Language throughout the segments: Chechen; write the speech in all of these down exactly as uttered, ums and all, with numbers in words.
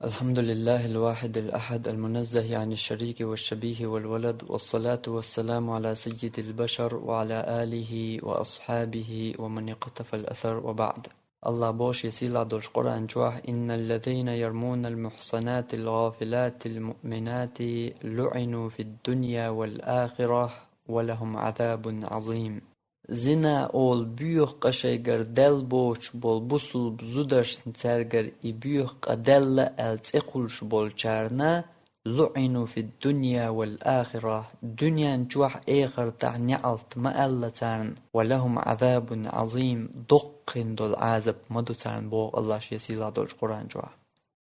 الحمد لله الواحد الأحد المنزه عن الشريك والشبيه والولد، والصلاة والسلام على سيد البشر وعلى آله وأصحابه ومن اقتفى الأثر، وبعد. Аллах боху шен сийлахь долчу Къуръан чохь: «إن الذين يرمون المحصنات الغافلات المؤمنات لعنوا في الدنيا والآخرة ولهم عذاب عظيم». Зина олу боьха къа шайгара даьлла боцуш болу бусулба зударшна цаьргара и боьха къа даьлла аьлла цӀе кхуллуш болчарна, «لعنوا في الدنيا والآخرة», дуьнен чохь, эхартахь неӀалт ма аьлла царна, «ولهم عذاب عظيم», доккха хин долу Ӏазап ма ду царна, боху Аллах шен сийлахь долчу Къуръан чохь.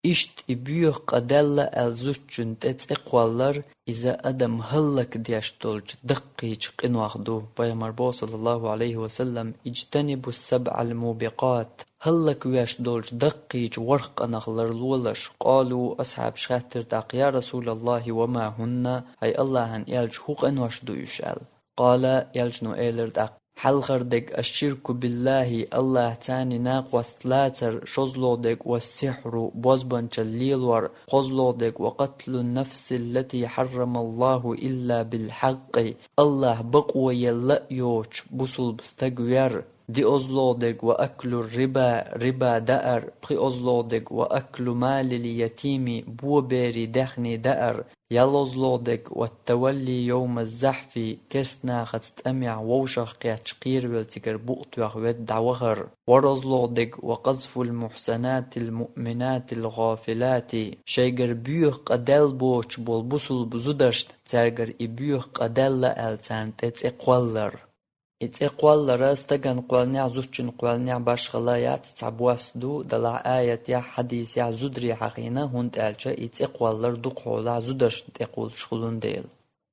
Иштта и боьха къа даьлла аьлла зудчунна тӀе цӀе кхоллар, иза адам хӀаллакдеш долчу даккхийчу къинойх ду. Пайхамар боху, саллаллаху Ӏалайхи ва саллам: «اجتنبوا السبع الموبقات», хӀаллаквеш долчу даккхийчу ворхӀ къинах ларлолаш. «قالوا», асхьабаша хаьттира тӀаккха: «يا رسول الله، وما هن؟» ХӀай Аллахьан элча, хӀун къинош ду уьш аьлла. «قال», элчано элира тӀаккха: «Хьалхара дерг, الشرك بالله, Аллахьца накъост лацар, шозлагӀа дерг, والسحر, бозбанчалла лелор, кхозлагӀа дерг, وقتل النفس التي حرم الله إلا بالحق, Аллахь бакъо елла а йоцуш бусулба стаг вер, диозлагӀа дерг, وأكل الربا, риба даар, пхиозлагӀа дерг, وأكل مال اليتيم, бо берийн даьхни даар, ялхолгӀа дерг, والتولي يوم الزحف, керстанахаца тӀамехь вовшах кхетча кхеравелла цигара букъ тоьхна ведда дӀавахар, ворхӀолгӀа дерг, وقذف المحصنات المؤمنات الغافلات, шайгара боьха къа даьлла боцуш болу бусулба зударшна, цаьргара и боьха къа даьлла аьлла царна тӀе цӀе кхоллар». И цӀе кхоллар стагана кхоьллинехь, зудчунна кхоьллинехь башхалла яц, цхьабосса ду, делахь аятехь, хьадисехь зударий хьахийна, хӀунда аьлча и цӀе кхоллар дукхахьолахь зударшна тӀе кхуллуш хуьлун дела.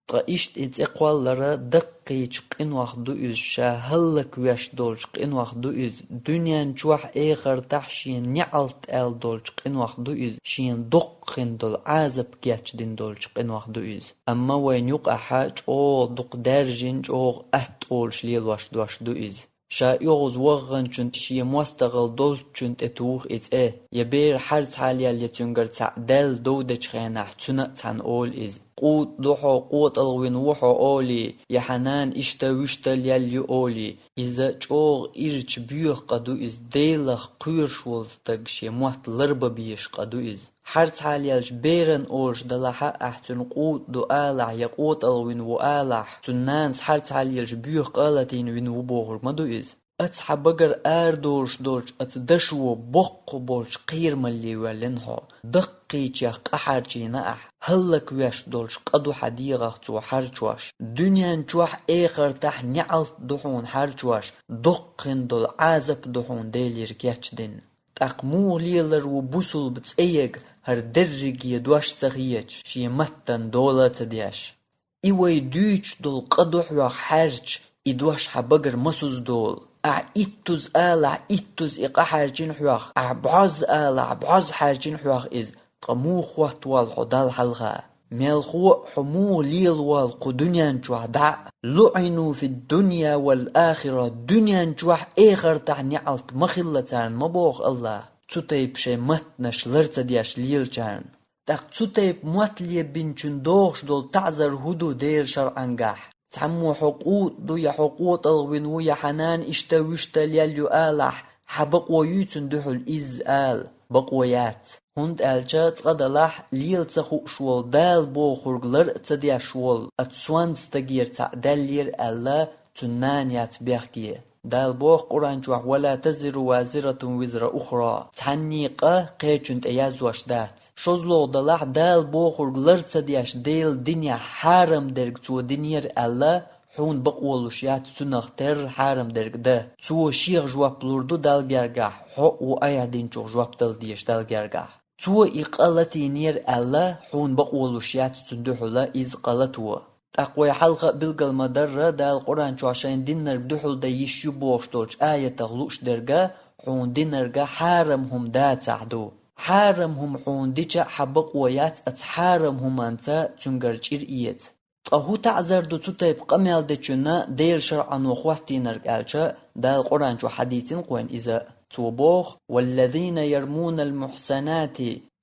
Ткъа иштта и цӀе кхоллар даккхийчу къинойх ду иза, ша хӀаллаквеш долчу къинойх ду иза, дуьнен чохь, эхартахь шена неӀалт аьлла долчу къинойх ду иза, шена доккха хин долу Ӏазап кечдина долчу къинойх ду иза. Амма вайна юкъахь чӀогӀа дукха даьржина, чӀогӀа атта олуш лелош дош ду иза. Ша оьгӀаз вахханчун, шен мостагӀалла долчун тӀе туху и цӀе, я бер харцхьа лелла, я цуьнгара цхьаъ даьлла дов дечу хенахь, цуьнан а цхьаьна олу иза: «КъутӀа ду хьо, къотӀалгӀа вина ву хьо», олий, я «Хьан нана иштта-вуьшта лелла ю», олий. Иза чӀогӀа ирча боьха къа ду иза, Делах кхоьруш волу стаг шен мотт ларбан безаш къа ду иза. Харцхьа леллачу беран олуш делахь а, ахь цуьнан къутӀа ду алахь, я къотӀалгӀа вина ву алахь, цуьнан нанас харцхьа лелаш боьха къа а латийна вина ву бохург ма ду иза. Оцу хьан багара арадолуш долчу оцу дашо боккха болчу кхерамалле воьллина хьо. Даккхийчех къа хьарчийна ахь, хӀаллаквеш долчу къа ду хьан дегӀах цо хьарчош. Дуьнен чохь, эхартахь неӀалт ду хьуна хьарчош, доккха хин долу Ӏазап ду хьуна Делера кечдина. ТӀаккха муха лелар ву бусулба цӀе яга, хӀара дерриге дош ца хеташ, шен маттана дола а ца деш? И вай дуьйцуш долу къа ду хьох хьаьрча, и дош хьан багара масуза долу. Ахь иттуза алахь, иттуза и къа хьаьрчина хьох, ахь бӀозза алахь, бӀозза хьаьрчина хьох иза, ткъа муха хӀоттаволу хьо Далла хьалха? Мелхо а хьо муха лелаволу кху дуьнен чохь дӀа а? «لعنوا في الدنيا والآخرة», дуьнен чохь, эхартахь неӀалт ма хилла царна ма боху Аллах, цу тайпа шайн маттанаш лар ца деш лелачарна. ТӀаккха цу тайпа мотт лебинчун догӀуш долу таӀзар хӀун ду Делан шарӀангахь? Цхьаммо хьо къутӀа ду, я хьо къотӀалгӀа вина ву, я хьан нана иштта-вуьшта лелла ю алахь, хьан бакъо юй цунна дуьхьал изза ала? Бакъо яц. ХӀунда аьлча цкъа делахь, лела ца хууш волу, Дала бохург лар а ца деш волу оцу сонта стагера цхьаъ даьллера аьлла, цуьнан нана яц бехке. Дала боху Къуръан чохь: «ولا تزر وازرة وزر أخرى». Цхьанний къа кхечун тӀе язъеш дац. ШозлагӀа делахь, Дала бохург лар ца деш Делан динехь хьарам дерг цо динера аьлла, хьуна бакъо луш яц цунах терра хьарам дерг дан. Цо шех жоп лур ду Далла гергахь, хьо а ву айхьа динчух жоп дала дезаш Далла гергахь. Цо и къа латийнера аьлла, хьуна бакъо луш яц цунна дуьхьала иза къа лато. ТӀаккха вай хьалха а билгал ма-дарра, Дала Къуръан чохь шайна диннарг дуьхьал дан йиш ю бохуш долчу аятах лууш дерг а, хьуна динарг а хьарам хӀума дацахь ду. Хьарам хӀума хьуна дича а хьан бакъо яц оцу хьарам хӀуманца цуьнгара чӀир эца. Ткъа хӀун таӀзар ду цу тайпа къамел дечунна Делан шарӀано хӀоттийнарг аьлча, Дала Къуръан чохь хьадийцина кхойн иза. Цо боху: «والذين يرمون المحصنات»,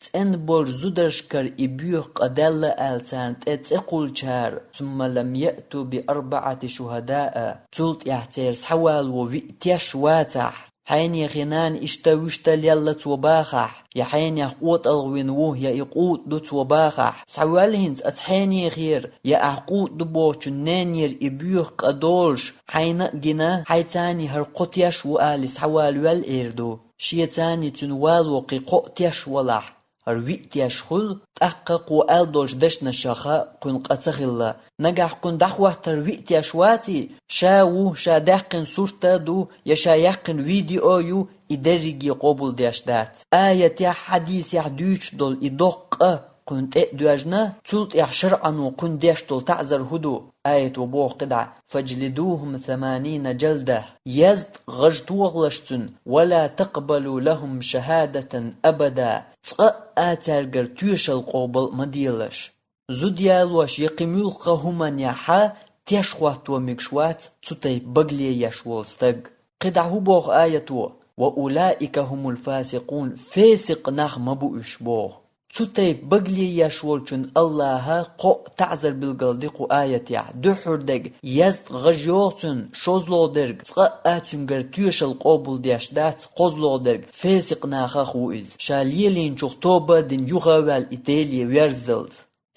цӀена болчу зударшкара и боьха къа даьлла аьлла царна тӀе цӀе кхуллучара, ثم لم يأتوا بأربعة شهداء, цул тӀаьхьа церан схьавалаво виъ теш вацахь, хьенехе нана иштта вуьшта лелла цо бахахь, я хьенех къотӀалгӀа вина ву, я и къута ду цо бахахь, схьавоьлла хӀинца оцу хьенехера, я ахь къута ду бохучун ненера и боьха къа долуш, хьайна а гина, хьайцаний хӀара кхо теш ву алий схьавалавелла эр ду. Шецаний цуьнан вало кхин кхоъ теш валахь, хӀара виъ теш хуьлу, тӀаккха кхо аьлла долчу дешнашаха кхуьнан къа ца хилла. Нагахь кхуьнан дӀахӀоттар виъ теш ваций, ша ву, ша даьккхина сурт а ду, я ша яьккхина видео а ю, и дерриге къобалдеш дац. Аятехь, хьадисехь дуьйцуш долу и доккха къа кхуьнан тӀе а доьжна, цул тӀаьхьа шарӀано кхуьнан деш долу таӀзар хӀун ду? Аято боху кхидӀа: فاجلدوهم ثمانين جلدة, езткъа гӀаж тохалаш цуьнан, ولا تقبلوا لهم شهادة أبدا, цкъа а цаьргара тоьшалла къобал а ма делаш. Зуда ялош я кхин муьлхха а хӀуманехь теш хӀотто мегаш вац цу тайпа багале еш волу стаг. КхидӀа хӀун боху аято? وأولئك هم الفاسقون, фесикъ нах ма бу уьш боху. Цу тайпа багале еш волчун Аллаха кхоъ таӀзар билгал ди кху аятехь. Дуьххьара дерг, езткъа гӀаж йогӀу цуьнан, шозлагӀа дерг, цкъа а цуьнгара тоьшалла къобалдеш дац, кхозлагӀа дерг, фесикъ нахах ву иза. Ша лелийначух тоба а дина юха а ваьлла и Деле верззалц.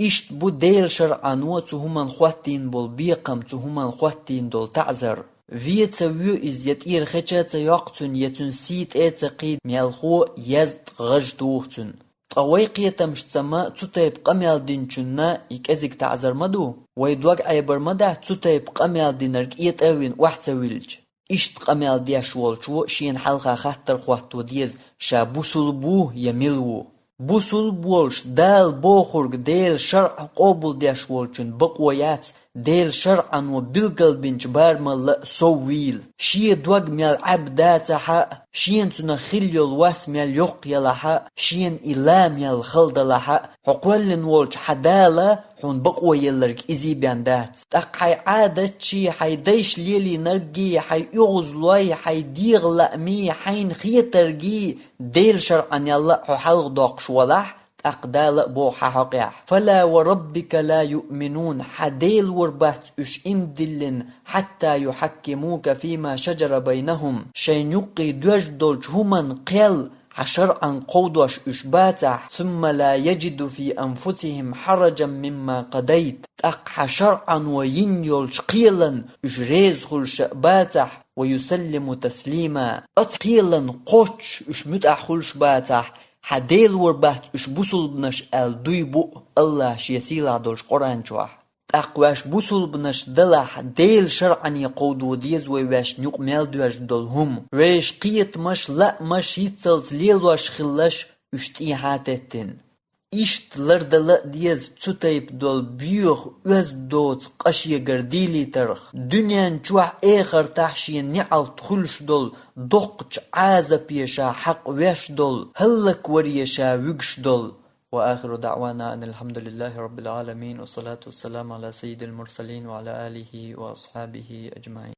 Иштта бу Делан шарӀано цу хӀуманна хӀоттийна болу бекхам, цу хӀуманна хӀоттийна долу таӀзар. Вен ца воь иза я тӀера хеча а ца йоккху цуьнан, я цуьнан сий тӀе а ца кхийда, мелхо езткъа гӀаж туху цуьнан. Ткъа вай кхетамашца ма цу тайпа къамел динчунна и кӀезиг таӀзар ма ду? Вай дог Ӏебар ма дац цу тайпа къамел динарг кӀетӀа а вина охьа ца виллича? Иштта къамел деш волчо шена хьалха хаттар хӀотто деза, ша бусулба ву я мила ву. Бусулба волуш, Дала бохург, Делан шарӀ къобалдеш волчун бакъо яц, Делан шарӀано билгалбинчу барамалла а сов вийла. Шен дог мел Ӏаьбба дацахь а, шена цунах хилла йолу вас мел йоккха ялахь а, шена и ла мел хала далахь а, хьо кхоьллина волчу хьан Дала хьуна бакъо елларг изий бен дац. ТӀаккха хьайн Ӏадатчий, хьайн дайша лелийнарггий, хьайн оьгӀазлой, хьайн дегӀан лаамий, хьайна хетаргий, Делан шарӀанелла а хьо хьалхадоккхуш валахь, тӀаккха Дала а боху хьан хьокъехь: فلا وربك لا يؤمنون, хьан Дела вара бац уьш иман диллина, حتى يحكموك فيما شجر بينهم, шайн юккъе доьжна долчу хӀуманна кхел хьан шарӀан кховдош уьш бацахь, ثم لا يجدوا في أنفسهم حرجا مما قضيت, тӀаккха хьан шарӀано йина йолчу кхелан уьш реза хуьлуш а бацахь, ويسلموا تسليما, оцу кхелан кхоччуш уьш муьтӀахь хуьлуш бацахь, хьан Дела вара бац уьш бусулбанаш аьлла дуй бу Аллаха Шен сийлахь долчу Къуръан чохь. ТӀаккха ваьш бусулбанаш далахь, Делан шарӀане кховдо деза вай ваьшна юкъа мел доьжна долу хӀума. Вешан кхетамаш, лаамаш йиццалц лелош хилалаш уьш тӀехьа а теттина. Иштта лардала а деза цу тайпа долу боьха, оьзда доцу къа шегара дийлийтарх, дуьнен чохь, эхартахь шен неӀалт хуьлуш долу доккхачу Ӏазапе ша хьакъ веш долу, хӀаллакваре ша вуьгуш долу. وآخر دعوانا أن الحمد لله رب العالمين، والصلاة والسلام على سيد المرسلين وعلى آله وأصحابه أجمعين.